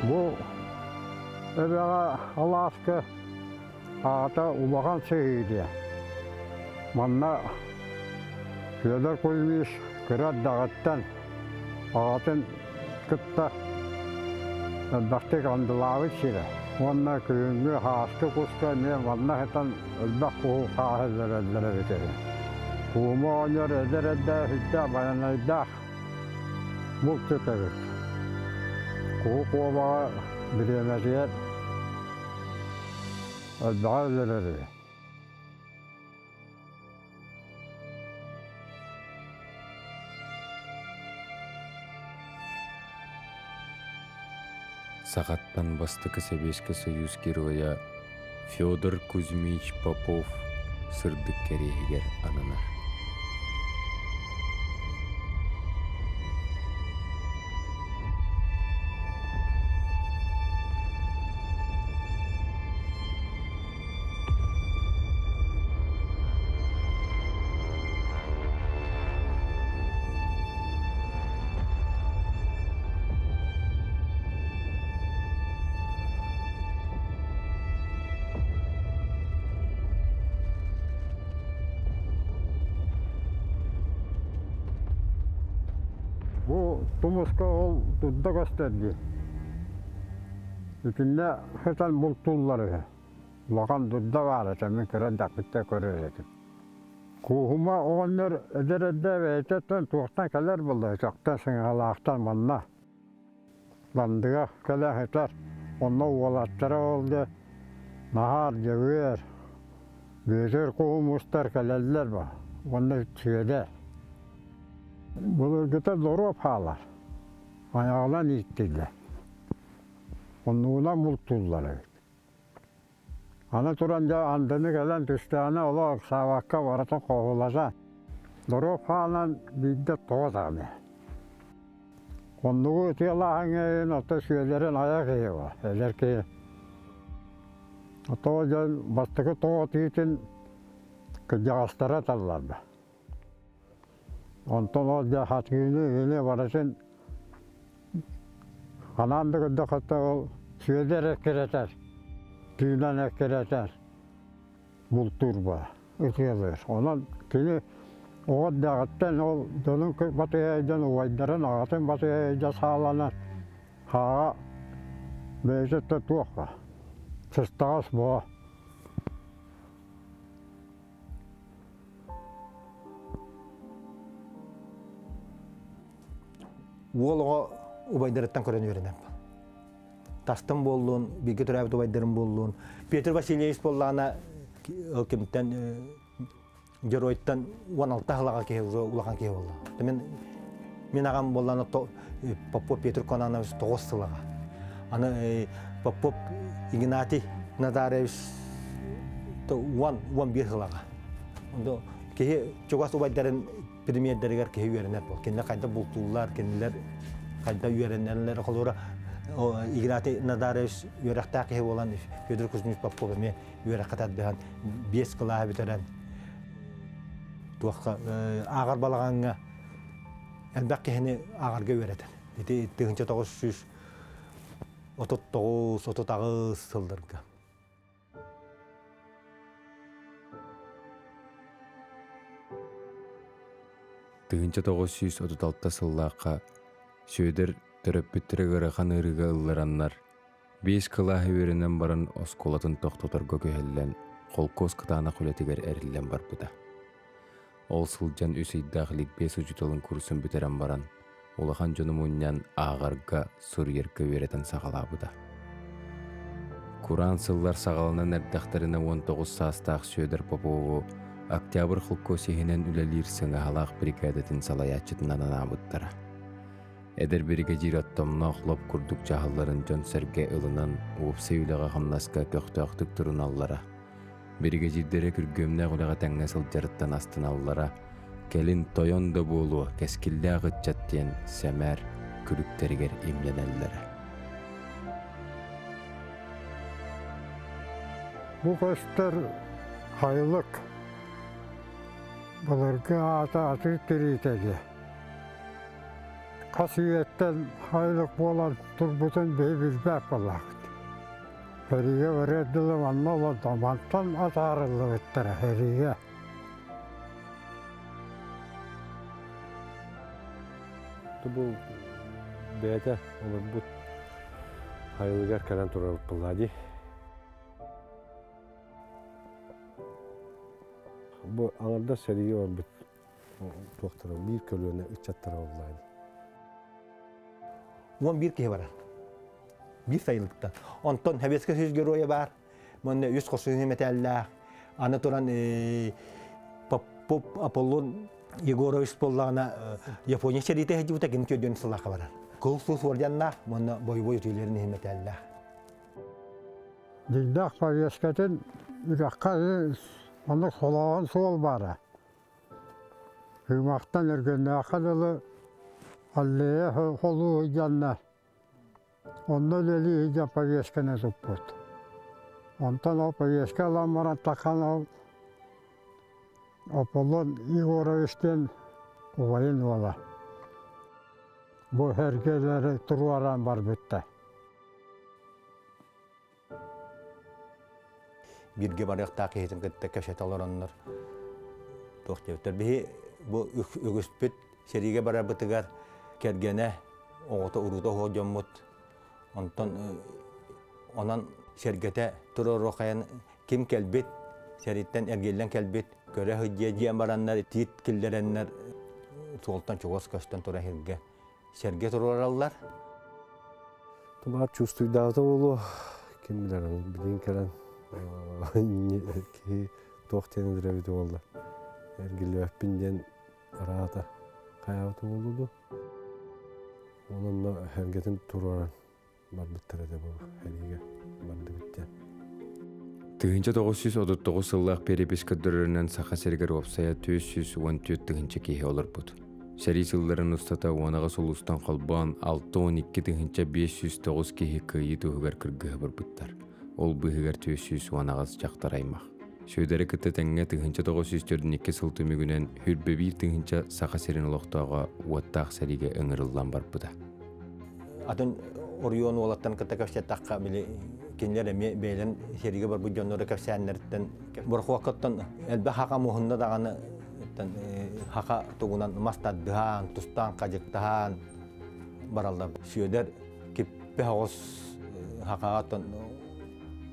Бу эбэҕэ алааска аата улахан сыһыы диэн. Манна Федор Кузьмич кыра эрдэҕиттэн аҕатын кытта элбэхтик андылаабыт сирэ уонна күһүҥҥү һааскы куска эмиэ манна сытан элбэх куһу хааһы өлөрөллөр эбит үһү. Куума оҕонньор эдэр эрдээх сүрдээх байанайдаах булчут эбит. Куһу куобаҕа бириэмэтигэр элбэҕи өлөрөр үһү. Сахаттан бастакы Сэбиэскэй Союз Геройа Федор Кузьмич Попов сырдык кэриэһигэр ананар. Бу тумуска ол дурда көстөр дии. Итиннэ сытан бултууллар үһү. Улахан дурда баар этэ, мин кыра эрдэхпиттэн көрөр этим. Кууһума оҕонньор эдэр эрдэ бэйэтиттэн туохтан кэлэр буолла, өтөхтөн сыҥаһалаахтан манна Ландыга кэлэ сытар. Онно уолаттара ол дьэ Наһаар Дьөгүөр, Бүөтүр куһумустар кэлэллэр ба, уонна Сүөдэр. Былыргыта доруоп хаалар, айаҕынан ииттиллэр. Оннугунан бултууллар эбит. Аны туран дьэ андыны кэлэн түстэҕинэ олох ыксаабакка барытын хоһулата, доруоп хаалан биирдэ тоҕо даҕаны. Оннугу ытыалааһыҥҥа иһин ото сүөлэрин айа киһи бар, эдэр киһи. Тоҕо дьон бастакы тоҕо тиитин кырдьаҕастара талларда. Онтон ол дьэ хатыыны ини барытын ханаан да көрдөххө ол сүөдэр эккирэтэр, тыынан эккирэтэр бултуур баа, ытыалыыр. Онон кини оҕо эрдэҕиттэн ол дьонун батыһа дьон убайдарын аҕатын батыһа сааланан хааҕа бэйэтэ туох ба сыстаҕас буо. Уол оҕо убайдарыттан көрөн үөрэнэр. Тастан буоллун, бииргэ төрөөбүт убайдарым буоллун. Петр Васильевич буоллаҕына ол кимтэн геройтан 16 сылаҕа киһи улахан киһи буолла. Мен мин аҕам буоллаҕына Попов Петр Конанович 9 сылаҕа. Аны Попов Игнатий Назаревич 10-11 сылаҕа. Киһи чугас убайдарын премьердэригэр киһи үөрэнэр буол. Кинилэр хайда бултууллар, кинилэр хайда үөрэнэллэр. Холобура, Игнатий Надарович үөрэхтээх киһи буолан Федор Кузьмич Попов эмиэ үөрэххэ тардыһан биэс кылааһы бүтэрэн туохха ааҕар балаҕаҥҥа элбэх киһини ааҕарга үөрэтэр. Ити 1939-38 сылларга. 1936 сыллаахха Сүөдэр төрөппүттэрэ ыарахан ыарыыга ыллараннар, биэс кылааһы үөрэнэн баран оскуолатын тохтоторго күһэллэн, холкуос кытаанах үлэтигэр эриллэн барбыта. Ол сылдьан үс ыйдаах ликбез учууталын курсун бүтэрэн баран, улахан дьону мунньан ааҕарга, суруйарга үөрэтэн саҕалаабыта. Кураан сыллар саҕаланан эрдэхтэринэ 19 саастаах Сүөдэр Попову Октябрь холкуос иһинэн үлэлиир сыҥаһалаах бригадатын салайааччытынан анаабыттара. Эдэр биригэдьиир оттомноох лоп курдук дьаһалларын дьон-сэргэ ылынан, уопсай үлэҕэ-хамнаска көхтөөхтүк туруналлара. Биригэдьиирдэрэ күргүөмнээх үлэҕэ тэҥҥэ сылдьарыттан астыналлара, кэлин тойон да буолуо, кэскиллээх ыччат диэн сэмээр күлүктэригэр имнэнэллэрэ. Бу көстөр хайылык былыргы аата атыы тириитэ диэ. Хас үйэттэн хайылык буолан турбутун биһи билбэт буоллахпыт. Сэриигэ барыар дылы манна олордо, мантан атаарыллыбыттара сэриигэ. Бу бэйэтэ олорбут хайылыгар кэлэн турар буолла дии. Бу аҥардас сэриигэ барбыт туохтара биир көлүөнэ ыччаттара буолла дии. 11 киһи барар. Биир сайылыктан. Онтон Советский Союз геройа баар. Манна үс хосуһу мэтээллээх. Аны туран Попов Аполлон Егорович буоллаҕына Япония сэриитэ сылдьыбыта кини төрдүөн сыллаахха барар. Кыл суус орденнаах уонна бойобуой үтүөлэрин иһин мэтээллээх. Дьиҥнээх повесткатын үрэххэ онно холооҕун суол баара. Кыымахтан Өргөннөөххө дылы аллея холуу сылдьаннар Онно үлэлии сылдьан повестканы туппут. Онтон ол повестка ылан баран таххан ол Аполлон Егорович диэн убайын уола. Бу сэргэлэри туруоран барбыттар. Бииргэ барыахтаах киһитин кытта кэпсэтэ олороннор туох диэбиттэр. Биһи бу үгүспүт сэриигэ барарбытыгар кэргэнэ, оҕото уруута оһуох дьоммут. Онтон онон сэргэтэ туруоруохайан ким кэлбит, сэрииттэн эргиллэн кэлбит, көрө сылдьыа диэн бараннар тиит киллэрэннэр суолтан чугас көстөн турар сиргэ сэргэ туруораллар. Тумаар чувствуйдаабыта буолуо, ким билэр билигин кэлэн киһи туох диэн ыдыра буолла. Эргиллибэппин диэн араата хайаабыта буолуо дуо? Онон эргэтин туруоран барбыттар этэ бу сэриигэ бардыбыт диэн. 1939 сыллаах перепись көрдөрөрүнэн Саха сиригэр уопсайа 414 тыһыынча киһи олорбут. Сэрии сылларын устата 18 улуустан холбоон 62 тыһыынча 509 киһи кыайыы туһугар кыргыһа барбыттар. Ол быыһыгар 418 дьахтар аймах. Сүөдэри кытта тэҥҥэ 1942 сыл түмүгүнэн 21 тыһыынча Саха сирин олохтооҕо уоттаах сэриигэ ыҥырыллан барбыта. Атын оройуон уолаттарын кытта кэпсэттэххэ, били кинилэр эмиэ бэйэлэрин сэриигэ барбыт дьонноро кэпсээннэриттэн борохуоккаттан элбэх хака муһунна даҕаны хака тугунан мас тардыһаан, тустаан, хадьыктаһаан бараллар. Сүөдэр киппэ оҕус хакаҕа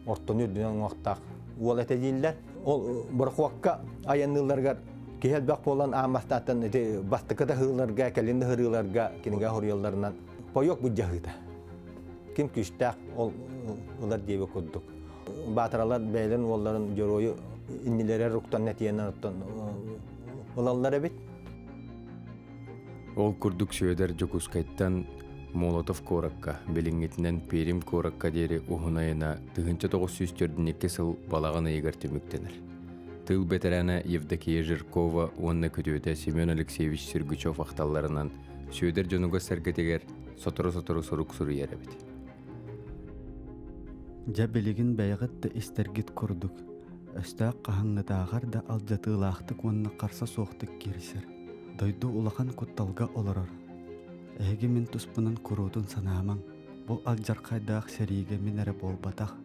ортону үрдүнэн уҥуохтаах уол этэ дииллэр. Ол борохуокка айанныылларыгар киһи элбэх буолан аан бастааттан ити бастакы таһыыларга, кэлин ыһырыыларга кинигэ хоруйалларынан пойок былдьаһыыта. Ким күүстээх ол ылар диэбит курдук. Баатаралар бэйэлэрин уолларын дьоруойу иннилэрэ руктан нэтиэнэн оттон ылаллар эбит. Ол курдук Сүөдэр Дьокуускайтан Молотов куоракка, билиҥҥитинэн Пермь куоракка диэри уһун айана 1942 сыл балаҕан ыйыгар түмүктэнэр. Тыыл бэтэрээнэ Евдокия Жиркова уонна күтүөтэ Семен Алексеевич Сергучев ахталларынан Сүөдэр дьонугар-сэргэтигэр сотору-сотору сурук суруйар эбит. Дьэ билигин бэйэҕит да истэргит курдук, өстөөх хаһыҥҥытааҕар да алдьатыылаахтык уонна харса суохтук киирсэр. Дойду улахан кутталга олорор. Эһиги мин туспунан куруутун санаамаҥ. Бу алдьархайдаах сэриигэ мин эрэ буолбатах.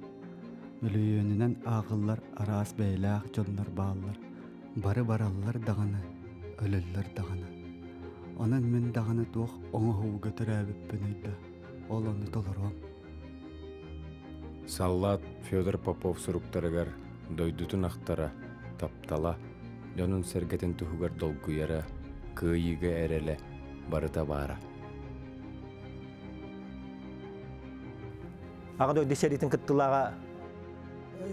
Мөлүйүөнүнэн ааҕыллар араас бэйэлээх дьоннор бааллар. Бары бараллар даҕаны, өлөллөр даҕаны. Онон мин даҕаны туох оҥоһууга төрөөбүппүнүй да, ол ону толоруом. Саллаат Федор Попов суруктарыгар дойдутун ахтара, таптала, дьонун-сэргэтин туһугар долгуйара, кыайыыга эрэлэ барыта баара. Аҕа дойду сэриитин кыттыылааҕа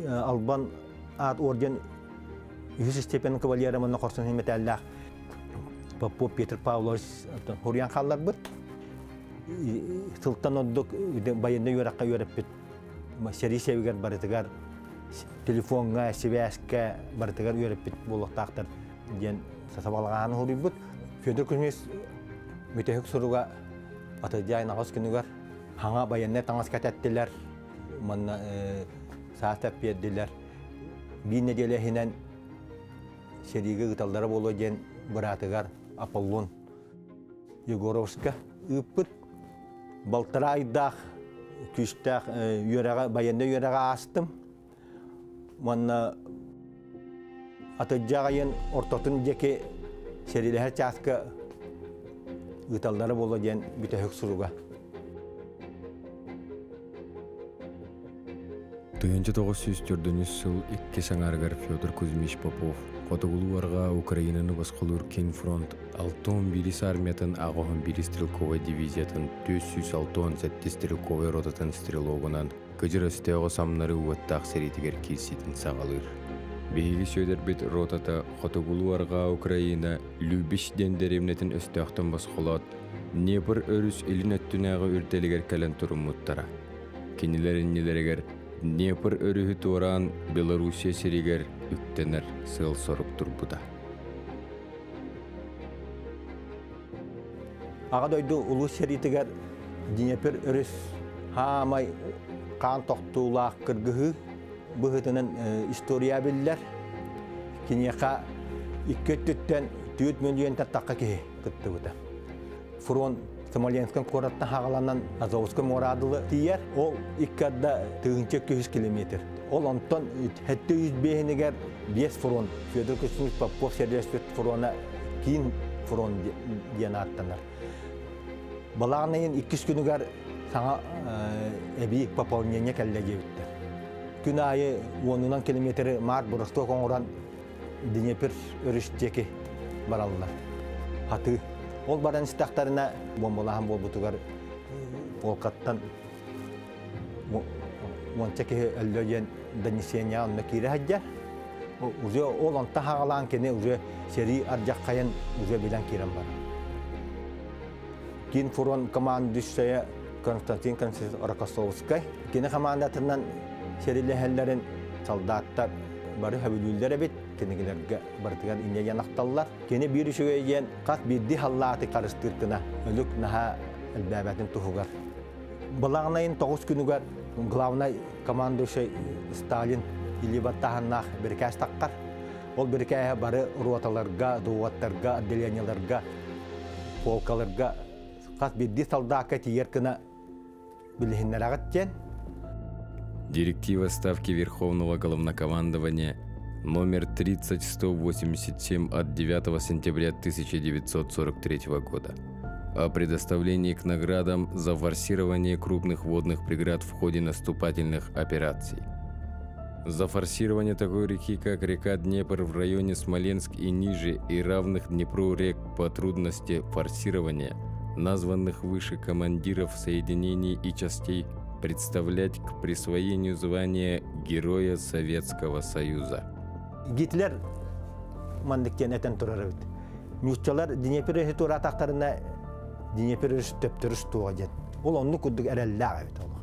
Албан аат орден үһүс степень кавалера манна хорсун мэтээллээх Попов Петр Павлович хуруйан хаалларбыт. Сылтан ордук байыаннай үөрэххэ үөрэппит сэрии сэбигэр барытыгар телефоҥҥа, сибээскэ барытыгар үөрэппит буолуохтаахтар диэн сабалҕаан хоруйбут. Федор Кузьмич бүтэһик суруга атырдьаай наҕас күнүгэр хаҥа байыаннай таҥас кэтэттилэр, манна саас тэппиэрдилэр. Биир нэдиэлэ иһинэн сэриигэ ыыталлара буолуо диэн быраатыгар Аполлон Егоровска. Ыыппыт. Балтараа айдаах күүстээх үөрэҕэ, байыаннай үөрэҕэ аастым. Уонна атырдьах айын ортотун диэки сэриилэһэр чааска ыыталлара буолуо диэн бүтэһик суруга. 1904 сыл иккис аҥаарыгар Федор Кузьмич Попов Хотугулуу-Арҕаа Украинаны босхолуур Киин фронт 61 армиятын 81 стрелковай дивизиятын 467 стрелковай ротатын стрелогунан кыдьыр өстөөҕү самнарыы уоттаах сэриитигэр киирсиитин саҕалыыр. Биһиги Сүөдэрбит ротата Хотугулуу-Арҕаа Украина Любич диэн дэриэбинэтин өстөөхтөн босхолоот, Днепр өрүс илин өттүнээҕи үрдэлигэр кэлэн туруммуттара. Кинилэр иннилэригэр Днепр өрүһү туораан Белоруссия сиригэр үктэнэр сыал-сорук турбута. Аҕа дойду улуу сэриитигэр Днепр өрүс хаамай хаан тохтуулаах кыргыһыы быһыытынан история биллэр. Киниэхэ икки өттүттэн 4 мөлүйүөнтэн тахха киһи кыттыбыта. Фронт Смоленскай куораттан хаҕаланан Азовскай муораҕа дылы тиийэр. Ол икки арда 1200 километр. Ол онтон 705-инигэр биэс фронт Федор Кузьмич Попов сэриилэспит фрона киин фронт диэн ааттанар. Балаҕан ыйын иккис күнүгэр саҥа эбии пополнение кэллэ диэбиттэр. Күн аайы уонунан километры маар боростуок оҥорон Днепр өрүс диэки бараллар. Хатыы. Ол баран истэхтэринэ бомбалааһын буолбутугар полкаттан уонча киһи өллө диэн донесение онно киирэ сылдьар. Уже ол онтон хаҕалаан кини уже сэрии ардьаххайын уже билэн киирэн барар. Киин фронт командующайа Константин Константинович Рокоссовскай. Кини командатынан сэрилэһэллэрин солдаттар бары сөбүлүүллэр эбит. Кинилэргэ барытыгар инньэ диэн ахталлар. Кини биир үчүгэй диэн хас биирдии халлааты харыстыыр гына өлүк наһаа элбээбэтин туһугар. Балаҕан тоҕус күнүгэр главнай командующай Сталин илии баттааһыннаах бирикээс таххар. Ол бирикээһэ бары роталарга, доводтарга, отделениеларга, полкаларга хас биирдии солдакка тиийэр гына билиһиннэрэҕит диэн. Директива Ставки Верховного Главнокомандования номер 30187 от 9 сентября 1943 года о предоставлении к наградам за форсирование крупных водных преград в ходе наступательных операций. За форсирование такой реки, как река Днепр в районе Смоленск и ниже, и равных Днепру рек по трудности форсирования, названных выше командиров соединений и частей, представлять к присвоению звания Героя Советского Союза. Гитлер маннык диэн этэн турар эбит. Нууччалар Днепр өрүһү туораатахтарына Днепр өрүс төптөрүс туоҕа диэн. Ол оннук курдук эрэллээх эбит олох.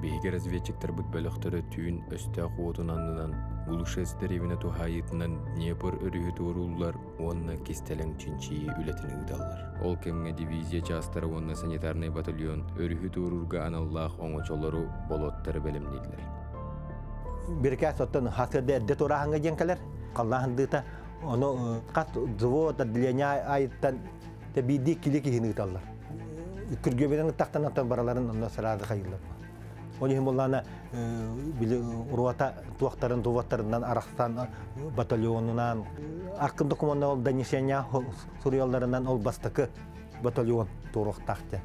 Биһиги разведчиктарбыт бөлөхтөрө түүн өстөөх уотун аннынан Глушец дэриэбинэ туһаайыытынан Днепр өрүһү туорууллар уонна кистэлэҥ чинчийии үлэтин ыыталлар. Ол кэмҥэ дивизия чаастара уонна санитарнай батальон өрүһү туоруурга аналлаах оҥочолору, болуоттары бэлэмнииллэр. Бирикээс оттон хасыарда эрдэ туорааһыҥҥа диэн кэлэр. Халлаан сындыыта. Ону хас взвод отделение айыттан биирдии кили киһини ыыталлар. Күргүөбүнэн ыттахтан оттон бараларын онно сразу хайыыллар. Ол иһин буоллаана били руота туохтарын туваттарынан арахсан батальонунан аркын докумуонна ол донесения суруйалларынан ол бастакы батальон туруохтаах диэн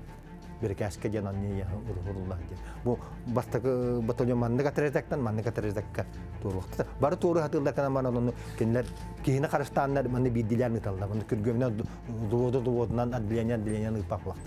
бирикээскэ диэн анньыйа уруһуруллар диэн. Бу бастакы батальон маннык отрядактан маннык отрядакка туруохта. Бары туору хатыыллар канан баран ону кинилэр киһини харыстааннар манны биирдилээн ыыталлар. Манны күргүөмүнэн взводу взводунан отделение отделение ыыппак.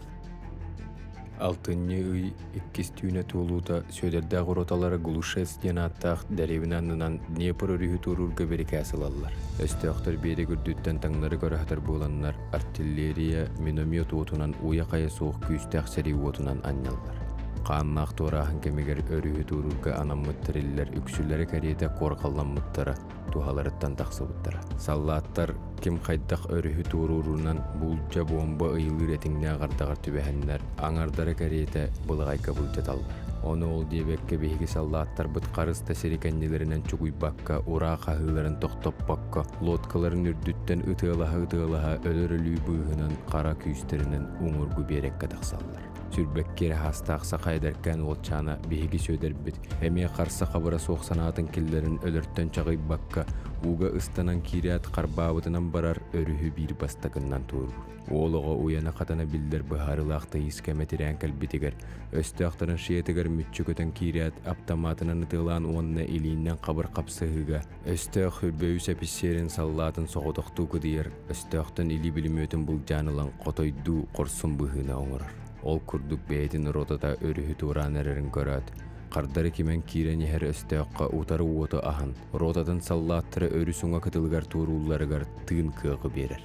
Алтынньы ый иккис түүнэ туолуута Сүөдэрдээх роталара Глушец диэн ааттаах дэриэбинэ аннынан Днепр өрүһү туоруурга бирикээс ылаллар. Өстөөхтөр биэрэк үрдүттэн таҥнары көрө сытар буоланнар, артиллерия, миномет уотунан уйа-хайа суох күүстээх сэрии уотунан анньаллар. Хааннаах туорааһын кэмигэр өрүһү туоруурга анаммыт тэриллэр үксүлэрэ кэриэтэ куорҕалламмыттара, туһаларыттан тахсыбыттара. Саллааттар ким хайдах өрүһү туоруурунан буулдьа буомба ыйылыыр этиҥнээх ардаҕар түбэһэннэр, аҥардара кэриэтэ былаҕайга былдьаталлар. Ону ол диэбэккэ биһиги саллааттарбыт харыс да сири кэннилэринэн чугуйбакка, ураа хаһыыларын тохтоппокко, лодкаларын үрдүттэн ытыалаһа-ытыалаһа өлөр өлүү быыһынан хара күүстэринэн уҥуоргу биэрэккэ тахсаллар. Сүрбэкки эрэ хаастаах саха эдэркээн уолчаана биһиги Сүөдэрбит эмиэ харса-хабыра суох санаатын киллэрэн өлөртөн чаҕыйбакка, ууга ыстанан киирээт харбаабытынан барар өрүһү биир бастакыннан туоруур. Уол оҕо уйана-хатана биллэр быһаарыылаах тыйыс кэмэ тирээн кэлбитигэр, өстөөх траншеятыгар мүччү көтөн киирээт, аптамаатынан ытыалаан уонна илииннэн хабыр хапсыһыыга өстөөх үрбөйүс эписсиэрин саллаатын соҕотохтуу кыдыйар, өстөөхтөн илии бүлүмүөтүн былдьаан ылан хотойдуу хорсун быһыыны оҥорор. Ол курдук бэйэтин ротата өрүһү туораан эрэрин көрөөт, хардары кимэн киирэн иһэр өстөөххө утары уоту аһан, ротатын саллааттара өрүс уҥа кытылыгар туоруулларыгар тыын кыаҕы биэрэр.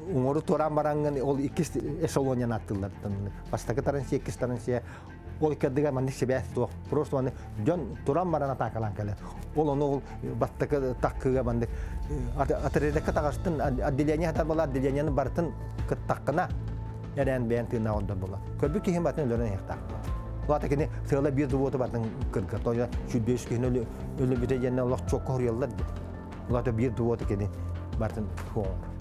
Уҥору туораан бараҥҥын ол иккис эшелонияны аттыллар. Бастакы тарансия, иккис тарансия. Ол иккардыгар маннык сибээс суох. Просто маннык дьон туран баран атаакалаан кэлэр. Ол ону ол бастакы таккыга маннык отрядка таҕыстын отделение хатар була отделениены барытын кыттаххына эрээн бэйэн тыыннаах ордор була. Көрбүт киһим батын өлөрөн иһиэхтээх була. Улаата кини сыала биир дубуоту батын кырга. Тоя 105 киһини өлүбүтэ диэннэ олох чокко хоруйаллар дии. Улаата биир дубуоту кини бартын хуоҥор.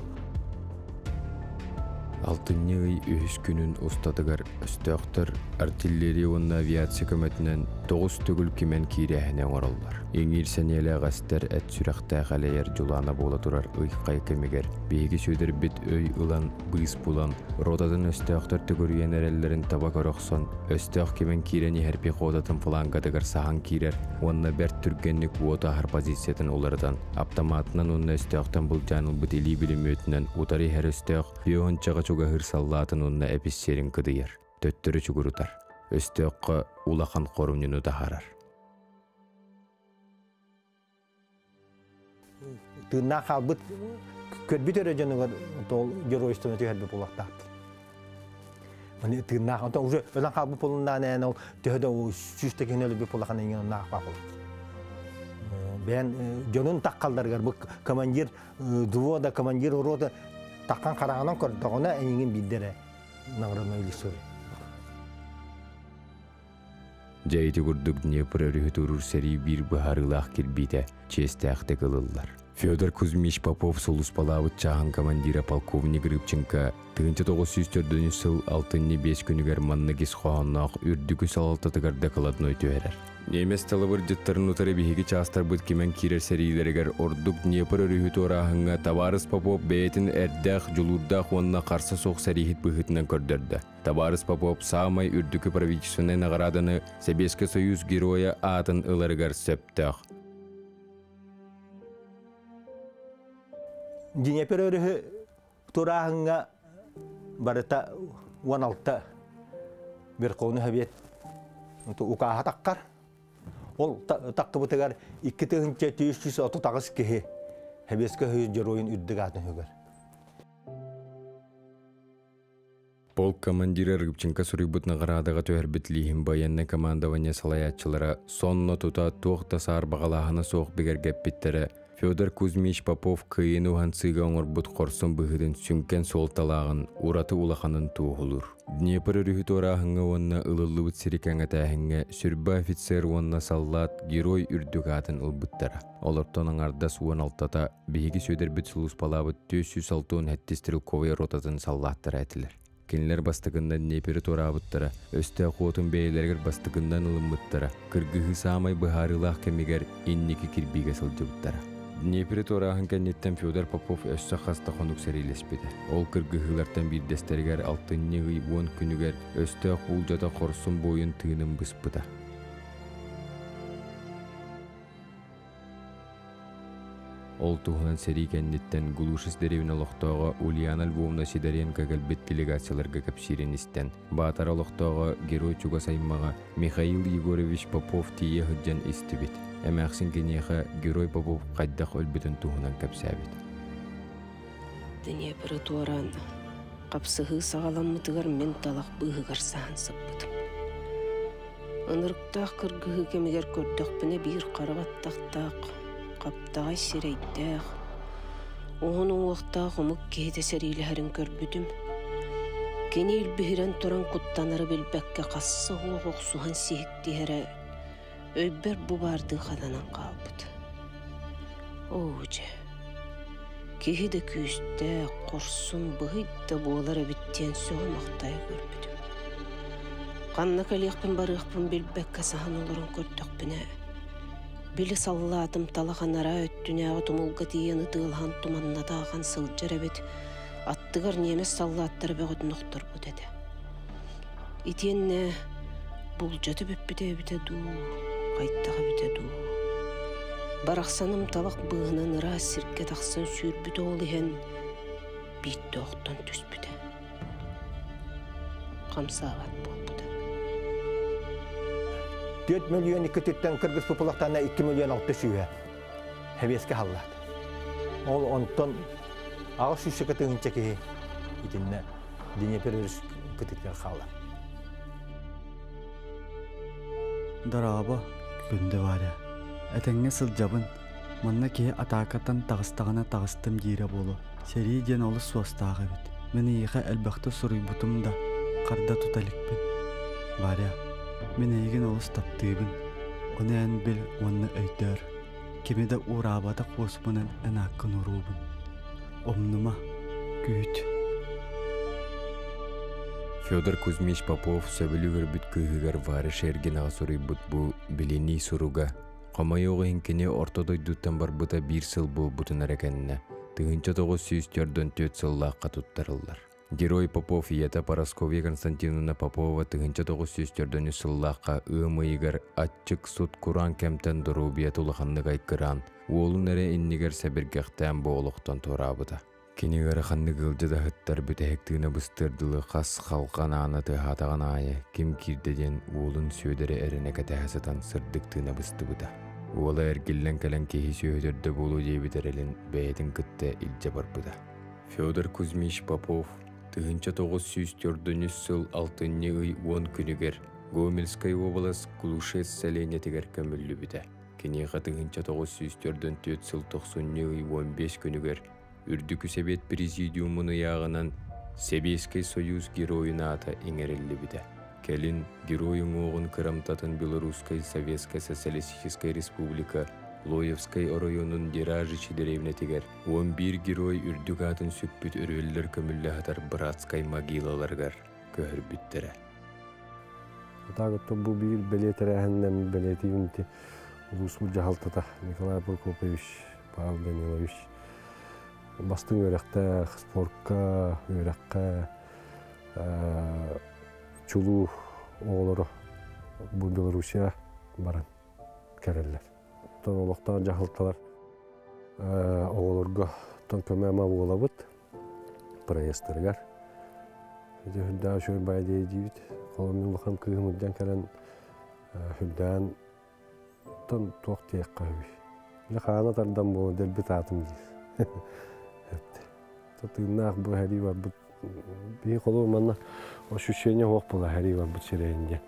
Алтынньы ый үһүс күнүн устатыгар өстөөхтөр артиллерия уонна авиация көмөтүнэн тоҕус төгүл кимэн киирээһини оҥороллор. Иҥиир сэниэлээх эстэр эт сүрэхтээх элэйэр дьулаана буола турар ый-хай кэмигэр биһиги Сүөдэрбит өй ылан, быыс булан, ротатын өстөөхтөр төгүрүйэн эрэллэрин таба көрө охсон, өстөөх кимэн киирэн иһэр пехотатын флангатыгар саһан киирэр уонна бэрт түргэнник уот аһар позициятын уларытан, аптамаатынан уонна өстөөхтөн былдьаан ылбыт илии бүлүмүөтүнэн утары иһэр өстөөх Пиончаҕа чугаһыыр саллаатын уонна эписсиэрин кыдыйар, төттөрү чугурутар, өстөөххө улахан хорумньуну таһаарар. Тыыннаах хаалбыт көрбүт өрө дьонугар ол геройствоны түһэрбит буолуохтаахпыт. Маны тыыннаах, онтон уже өлөн хаалбыт буолуннаан эн ол төһө да сүүс киһини өлбүт буоллахан иҥин оннаах баа буолар. Бэйэн дьонун таххалларыгар бу командир взвода, командир рота таххан хараҕынан көрдөҕүнэ эйигин биирдэ эрэ наградной лист Дьэ ити курдук Днепр өрүһү туоруур сэрии биир быһаарыылаах кирбиитэ чиэстээхтик ылыллар. Федор Кузьмич Попов сулууспалаабыт чааһын командира полковник Рыбченко 1904 сыл алтынньы 5 күнүгэр маннык ис хоһоонноох үрдүкү салалтатыгар докладной түһэрэр. Немец талабырдьыттарын утары биһиги чаастарбыт кимэн киирэр сэриилэригэр ордук Днепр өрүһү туорааһыҥҥа табаарыс Попов бэйэтин эрдээх, дьулуурдаах уонна харса суох сэрииһит быһыытынан көрдөрдө. Табаарыс Попов саамай үрдүкү правительственнай наҕарааданы Сэбиэскэй Союз Геройа аатын ыларыгар сөптөөх. Днепр өрүһү турааһыҥҥа барыта 16 Верховный Совет укааһа таххар. Ол таххыбытыгар 2338 киһи Сэбиэскэй Союз Геройун үрдүк аатын сүгэр. Полк командира Рыбченко суруйбут наҕараадаҕа түһэрбит лииһин байыаннай командование салайааччылара сонно тута туох да саарбаҕалааһына суох бигэргэппиттэрэ Федор Кузьмич Попов кыайыыны уһансыыга оҥорбут хорсун быһыытын сүҥкэн суолталааҕын, ураты улаханын туоһулуур. Днепр өрүһү туорааһыҥҥа уонна ылыллыбыт сири кэҥэтээһиҥҥэ сүрбэ офицер уонна саллаат герой үрдүк аатын ылбыттара. Олортон аҥардас 16-та биһиги Сүөдэрбит сулууспалаабыт 467 стрелковай ротатын саллааттара этилэр. Кинилэр бастакыннан Днепри туораабыттара, өстөөх уотун бэйэлэригэр бастакыннан ылыммыттара, кыргыһыы саамай быһаарыылаах кэмигэр инники кирбиигэ сылдьыбыттара. Днепри туорааһын кэнниттэн Федор Попов өссө хас да хонук сэриилэспитэ. Ол кыргыһыылартан биирдэстэригэр алтынньы ый 10 күнүгэр өстөөх буулдьата хорсун буойун тыынын быспыта. Ол туһунан сэрии кэнниттэн Глушис дэриэбинэ олохтооҕо Ульяна Львовна Сидоренко кэлбит делегацияларга кэпсиирин истэн, Баатара олохтооҕо герой чугас аймаҕа Михаил Егорович Попов тиийэ сылдьан истибит. Эмээхсин киниэхэ герой Попов хайдах өлбүтүн туһунан кэпсээбит. Днепры туораан хапсыһыы саҕаламмытыгар мин талах быыһыгар саһан сыппытым. Ынырыктаах кыргыһыы кэмигэр көрдөхпүнэ биир хара баттахтаах, хаптаҕай дээх, уһун уҥуохтаах омук киһитэ сэриилэһэрин көрбүтүм. Кини илбиһирэн туран куттанары билбэккэ хасса уох охсуһан сиһиктиһэрэ өйбөр бу баардыы хатанан хаалбыт. Оо дьэ, киһи да күүстээх, хорсун, быһый да буолар эбит диэн сөҕө-махтайа көрбүтүм. Ханна кэлиэхпин барыахпын билбэккэ саһан олорон көрдөхпүнэ, били саллаатым талах анараа өттүнээҕи тумулга тиийэн ытыалаһан туманнатаахан сылдьар эбит, аттыгар ньиэмэс саллааттара бөҕөтүн охторбут этэ. Итиэннэ булдьата бүппүтэ эбитэ дуу, хайдах эбитэ дуу. Барахсаным талах быыһынан ыраас сиргэ тахсан сүүрбүт ол иһэн биирдэ охтон түспүтэ. Хамсаабат буолбута. 4 миллион иккититтэн кыргыз пупулахтана 2 миллион 6 сүүһэ хэбиэскэ халлаат. Ол онтон 800 тыһыынча киһи итиннэ Днепр өрүс кытытыгар хаалар. Дорообо, күндү Варя. Этэҥҥэ сылдьабын. Манна киһи атаакаттан таҕыстаҕына таҕыстым диирэ буолуо. Сэрии диэн олус суостаах эбит. Мин эйиэхэ элбэхтэ суруйбутум да, харда тута иликпин. Варя, мин эйигин олус таптыыбын. Ону эн бил уонна өйдөөр. Кими да уураабатах уоспунан эн ааккын уруубун. Умнума, күүт. Федор Кузьмич Попов сөбүлүү көрбүт кыыһыгар Варя Шергинаҕа суруйбут бу билинии суруга хомойуох иһин кини орто дойдуттан барбыта биир сыл буолбутун эрэ кэннэ 1944 сыллаахха туттарыллар. Герой Попов ийэтэ Парасковья Константиновна Попова 1943 сыллаахха ыам ыйыгар аччык сут кураан кэмтэн доруобуйата улаханнык айгыраан, уолун эрэ иннигэр сэбиргэхтээн бу олохтон туораабыта. Кини ыараханнык ыалдьа да ыһыттар бүтэһик тыына быстыар дылы хас халҕан аана тыаһаатаҕын аайы ким киирдэ диэн уолун Сүөдэри эрэнэ кэтэһэ сытан сырдык тыына быстыбыта. Уола эргиллэн кэлэн киһи сүөһүтэрдэ буолуо диэбит эрэлин бэйэтин кытта илдьэ барбыта. Федор Кузьмич Попов 1904 сыл алтынньы ый уон күнүгэр Гомельскай уобалас Глушец сэлиэнньэтигэр көмүллүбүтэ. Киниэхэ 1944 сыл тохсунньу ый 15 күнүгэр Үрдүкү Сэбиэт Президиумун ыйааҕынан Сэбиэскэй Союз Геройун аата иҥэриллибитэ. Кэлин Герой уҥуоҕун кырамтатын Белорусскай Советскай Социалистическай Республика Лоевскай оройуонун Деражичи дэриэбинэтигэр 11 герой үрдүк аатын сүкпүт өрүөллэр көмүллэ сытар братскай могилаларыгар көһөрбүттэрэ. Так бу биир бэлиэ тэрээһиннэн бэлиэтиибин ити улууспут дьаһалтата Николай Прокопьевич, Павел Данилович бастыҥ үөрэхтээх, спортка, үөрэххэ чулуу оҕолору бу Белоруссия баран кэлэллэр. Оттон олохтоох дьаһалталар оҕолорго оттон көмө-ама буолабыт проездтарыгар. Ити үрдээх үчүгэй баай диибит. Холом улахан кыыһым илдьэн кэлэн үрдээн оттон туох диэххэ үһүй. Дьэ хаана тардан буола дэлби таатым диир. Тыыннаах бу сэрии барбыт биһи холобур манна ощущение суох буола сэрии барбыт сирэйин диэн.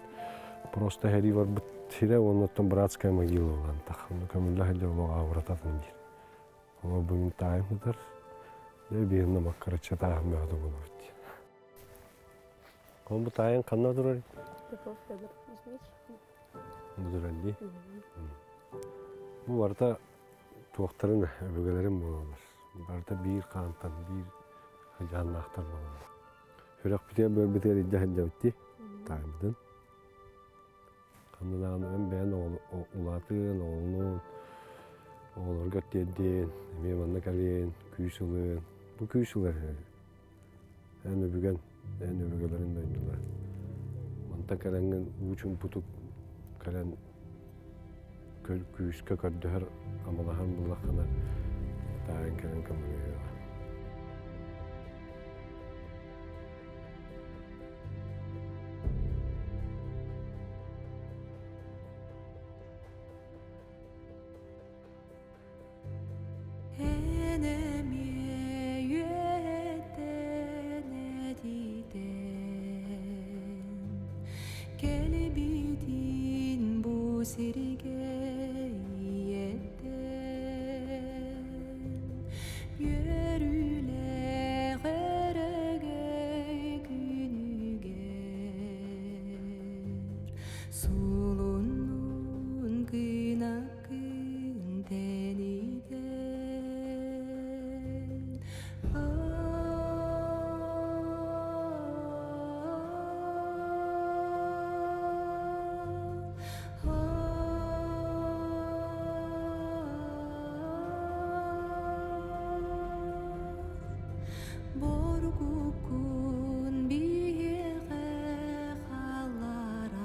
Просто сэрии барбыт сирэ уонна оттон братская могила буолан тах. Көмүллэ сылдьар олох аабырататын диир. Олор бүгүн таайым сытар. Дьэ биһинна маккарачча тааһым бөҕөтө буолабыт диэн. Ол бу таайын ханна турар? Попов Федор Кузьмич. Бу дии. Бу барыта туохтарын өбүгэлэрим буолаллар. Барыта биир хаантан, биир дьааннаахтар буолаллар. Сүрэхпитигэр быарбытыгар илдьэ сылдьабыт дии, таайбытын. Ханна даҕаны эн бэйэн улаатыан, оҕолонуон, оҕолоргор тиэрдиэн, эмиэ манна кэлиэн, күүс ылыан. Бу күүс ылар эн өбүгэн, эн өбүгэлэрин дойдулара. Мантан кэлэҥҥин уу чуумпутук кэлэн күүскэ көрдөһөр амалаһан буллаххына таайан кэлэн көмөлөһүөҕэ. Эн эмиэ үөһэттэн этитэн кэлбитин бу сиргэ ийэттэн үөрүүлээх өрөгөй күнүнэн. Сулуннун кынакын тэнитэн Боргуккун биһиэхэ хаалларан.